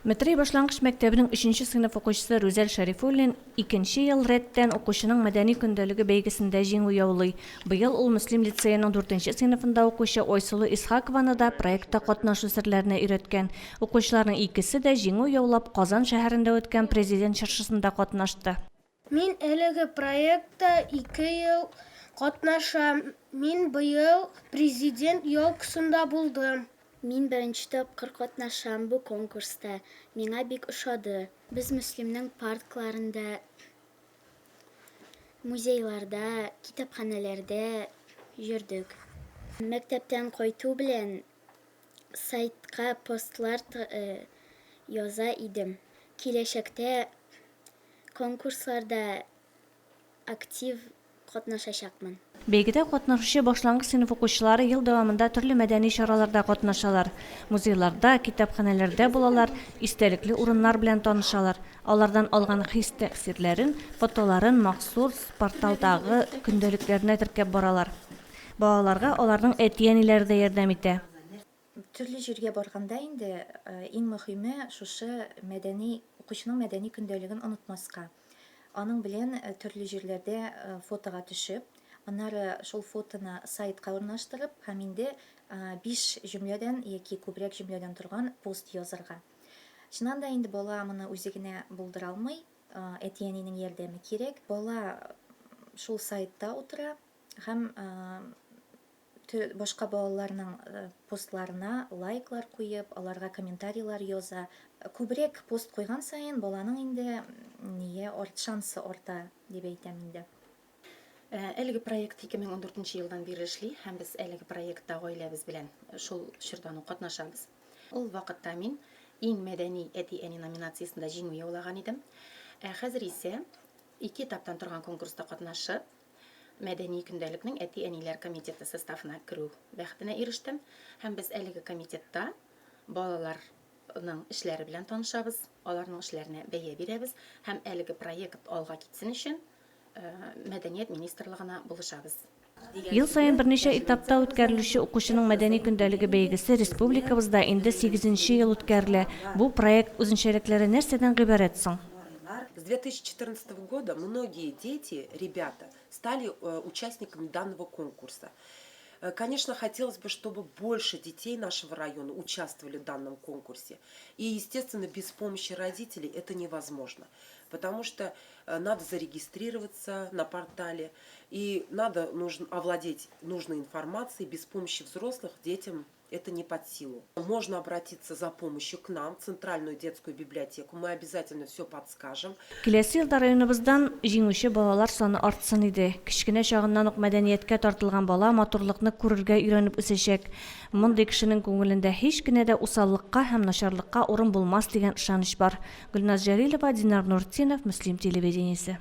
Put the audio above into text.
Метрәй башлангыч мәктәбенең өченче сыйныф укучысы Рүзәл Шәрифуллин икенче ел рәттән Укучының мәдәни көндәлеге бәйгесендә җиңү яулый. Быел ул Мөслим лицееның дүртенче сыйныфында укучы Айсылу Исхакованы да проектта катнашу серләренә өйрәткән. Укучыларның икесе дә җиңү яулап, Казан шәһәрендә үткән Президент чыршысында катнашты. Мин әлеге проектта ике ел катнашам. Мин быел Президент елкасында булдым. Мин беренче тапкыр катнашам бу конкурста, миңа бик ошады. Без Мөслимнең паркларында, музейларда, китапханәләрдә йөрдек. Мәктәптән кайту белән сайтка постлар яза идем. Киләчәктә конкурсларда актив катнашачакмын. Бәйгедә катнашучы башлангыч сыйныф укучылары ел дәвамында төрле мәдәни чараларда катнашалар, музейларда, китапханәләрдә булалар, истәлекле урыннар белән танышалар, алардан алган хис-тәэсирләрен, фотоларын махсус порталдагы көндәлекләренә теркәп баралар. Балаларга аларның әти-әниләре дә ярдәм итә. Төрле җиргә барганда инде иң мөхиме шушы мәдәни, укучының мәдәни көндәлеген онытмаска. Аның белән төрле җирләрдә фотога төшеп, аннары шул фотоны сайтка урнаштырып һәм инде биш җөмләдән яки күбрәк җөмләдән торган пост язарга. Чыннан да инде бала моны үзе генә булдыра алмый, әти-әнинең ярдәме кирәк. Бала шул сайтта утыра һәм Башка балаларның постларына лайклар куеп, аларга комментарийлар яза. Күбрәк пост куйган саен баланың инде ние арт шансы арта дип әйтәм инде. Әлеге проект 2014 нче елдан бирле эшли һәм без әлеге проектта гаиләбез белән шул чордан ук катнашабыз. Ул вакытта мин Иң мәдәни әти-әни номинациясендә җиңү яулаган идем. Ә хәзер исә ике этаптан торган конкурста катнашып, Мәдәни көндәлекнең әти-әниләр комитеты составына керү бәхетенә ирештем һәм без әлеге комитетта балаларның эшләре белән танышабыз, аларның эшләренә бәя бирәбез һәм әлеге проект алга китсен өчен Мәдәният министрлыгына булышабыз. Ел саен берничә этапта үткәрелүче Укучының мәдәни көндәлеге бәйгесе республикабызда инде сигезенче ел үткәрелә. Бу проект үзенчәлекләре нәрсәдән гыйбарәт соң? С 2014 года многие дети, ребята, стали э, участниками данного конкурса. Э, конечно, хотелось бы, чтобы больше детей нашего района участвовали в данном конкурсе. И, естественно, без помощи родителей это невозможно, потому что э, надо зарегистрироваться на портале, и надо нужно овладеть нужной информацией. Без помощи взрослых детям это не под силу. Можно обратиться за помощью к нам, в Центральную детскую библиотеку. Мы обязательно все подскажем. Киләсе елда районыбыздан җиңүче балалар саны артсын иде. Кечкенә чагыннан ук мәдәнияткә тартылган бала матурлыкны күрергә өйрәнеп үсәчәк. Мондый кешенең күңелендә һич кенә дә усаллыкка һәм начарлыкка урын булмас дигән ышаныч бар. Гөлназ Җәлилова, Динар Нуртдинов, Мөслим телевидениесе.